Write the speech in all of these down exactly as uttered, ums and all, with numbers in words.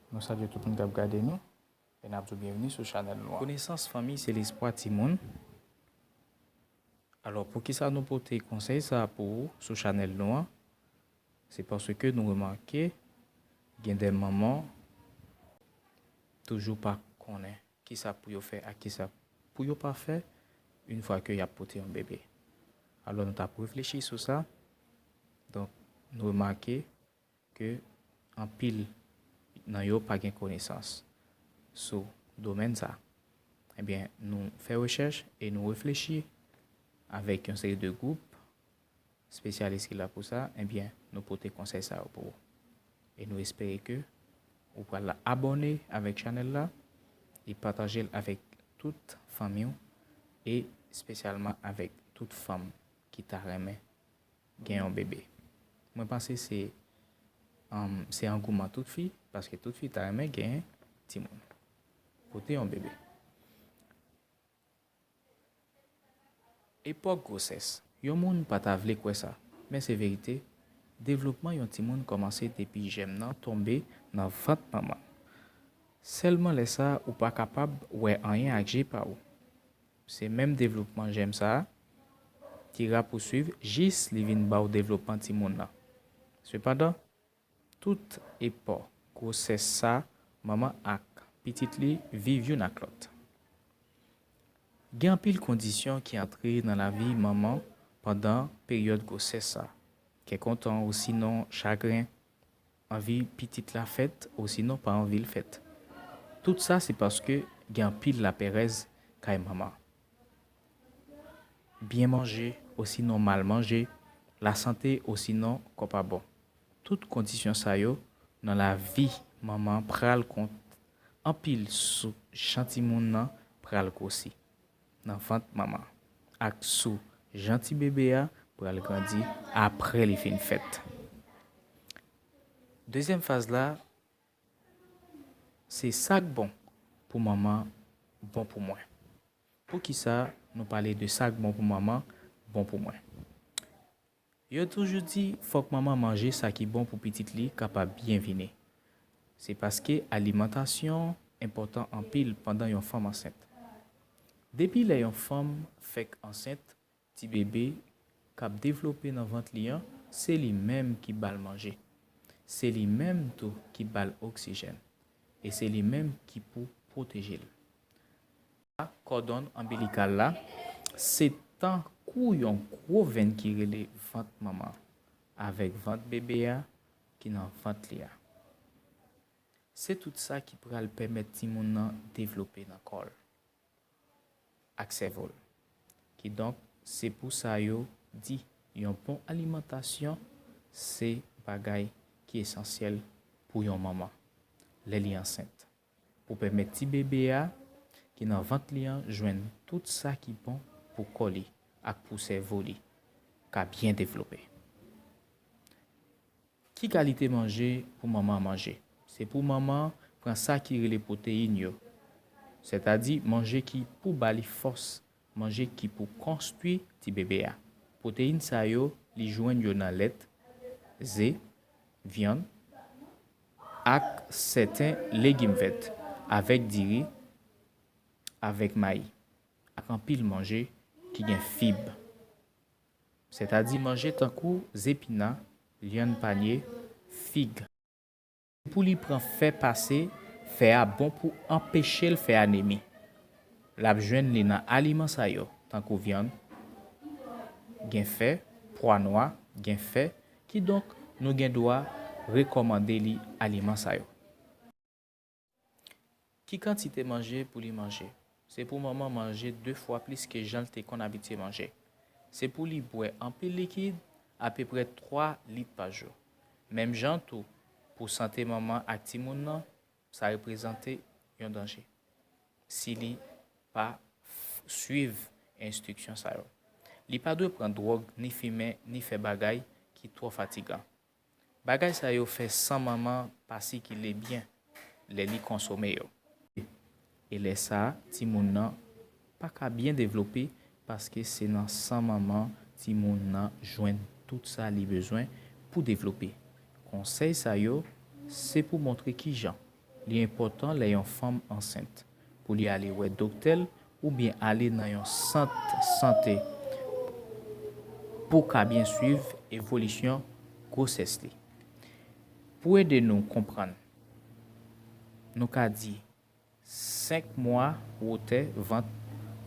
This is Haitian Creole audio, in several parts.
Nou salye tout moun k ap gade nou e n ap di w byenveni sou chanèl nou an. Konesans fanmi se lespwa timoun. Alò, poukisa nou pote konsèy sa a pou ou sou chanèl nou an? Se paske nou remake gen de manman toujou pa konnen kisa pou yo fè ak kisa pou yo pa fè yon fwa ke y ap pote yon bebe. Alò, nou t ap reflechi sou sa. Donk, nou remake ke anpil nan yo pa gen konesans sou domèn sa. Ebyen, nou fè rechèch e nou reflechi avèk yon seri de gwoup espesyalis ki la pou sa, ebyen, nou pote konsèy sa yo pou ou. E nou espere ke ou pral abòne avèk chanèl la e pataje l avèk tout fanmi w e espesyalman avèk tout fanm ki ta renmen gen yon bebe. Mwen panse se, um, se angouman tout fi, paske tout fi ta renmen gen timoun. Pote yon bebe. Epòk gwosès. Yon moun pa ta vle kwè sa, men se verite. Devlopman yon timoun kòmanse depi jèm nan tonbe nan vant manman l. Sèlman lè sa a, ou pa kapab wè anyen ak je pa ou. Se menm devlopman jèm sa a ki rapousuiv jis li vin ba w devlopman timoun nan. Sepandan, tout epòk gwosès sa, manman ak pitit li viv youn ak lòt. Gen anpil kondisyon ki antre nan lavi manman pandan peryòd gwosès sa. Kè kontan osinon chagren, anvi pitit la fèt osinon pa anvi l fèt. Tout sa se paske gen anpil lapèrèz kay manman. Byen manje osinon mal manje, lasante osinon kò pa bon. Tout kondisyon sa yo nan lavi manman pral kont anpil sou jan timoun nan pral gwosi nan vant manman ak sou jan ti bebe a pral grandi apre li fin fèt. Dezyèm faz la, se sa k bon pou manman bon pou mwen. Poukisa nou pale de sa k bon pou manman bon pou mwen? Yo toujou di fòk manman manje sa ki bon pou pitit li kapab byen vini. Se paske alimantasyon enpòtan anpil pandan yon fanm ansent. Depi lè yon fanm fèk ansent, ti bebe k ap devlope nan vant li an, se li menm ki ba l manje. Se li menm tou ki ba l oksijèn. E se li menm ki pou pwoteje l. Kòdonn anbilikal la, se tankou yon gwo venn ki rele vant manman avèk vant bebe a ki nan vant li a. Se tout sa ki pral pèmèt timoun nan devlope nan kò l ak sèvo l. Kidonk, se pou sa yo di yon bon alimantasyon se bagay ki esansyèl pou yon manman lè li ansent, pou pèmèt ti bebe a ki nan vant li an jwenn tout sa ki bon pou kò li ak pou sèvo li ka byen devlope. Ki kalite manje pou manman an manje? Se pou manman an pran sa ki rele pwoteyin yo, sètadi manje ki pou ba li fòs, manje ki pou konstwi ti bebe a. Pwoteyin sa yo, li jwenn yo nan lèt, ze, vyann, ak sèten legim vèt, avèk diri, avèk mayi, ak anpil manje ki gen fib. Sètadi manje tankou zepina, lyann panye, fig. Pou li pran fè pase, fè a bon pou anpeche l fè anemi. L ap jwenn li nan aliman sa yo, tankou vyann, gen fè, pwa nwa, gen fè, kidonk nou gen dwa rekòmande li aliman sa yo. Ki kantite manje pou li manje? Se pou manman manje de fwa plis ke jan l te konn abitye manje. Se pou li bwè anpil likid, apeprè twa lit pa jou. Menm jan tou, pou sante manman ak timoun nan, sa reprezante yon danje si li pa f- swiv enstriksyon sa yo. Li pa dwe pran dwòg, ni fimen, ni fè bagay ki twò fatigan. Bagay sa yo fè san manman pa sikile byen lè li konsome yo. E lè sa a, timoun nan pa ka byen devlope paske se nan san manman timoun nan jwenn tout sa li bezwen pou devlope. Konsèy sa yo se pou montre kijan Li enpòtan lè yon fanm ansent pou li ale wè doktè l oubyen ale nan yon sant sante pou w ka byen swiv evolisyon gwosès li. Pou ede nou konprann, nou ka di senk mwa wotè vant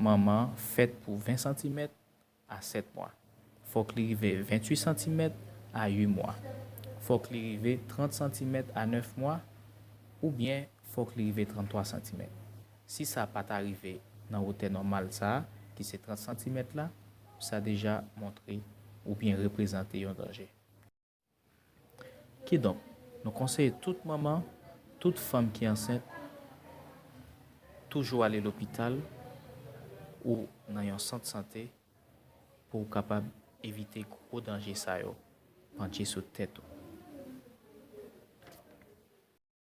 manman an fèt pou ven santimèt a sèt mwa. Fòk li rive venntuit santimèt a uit mwa. Fòk li rive trant santimèt a nèf mwa oubyen fòk li rive tranntwa santimèt. Si sa pa ta rive nan wotè nòmal sa a, ki se trant santimèt la, sa deja montre oubyen reprezante yon danje. Kidonk, nou konseye tout manman, tout fanm ki ansent, toujou ale lopital ou nan yon sant sante pou w kapab evite gwo danje sa yo pandye sou tèt ou.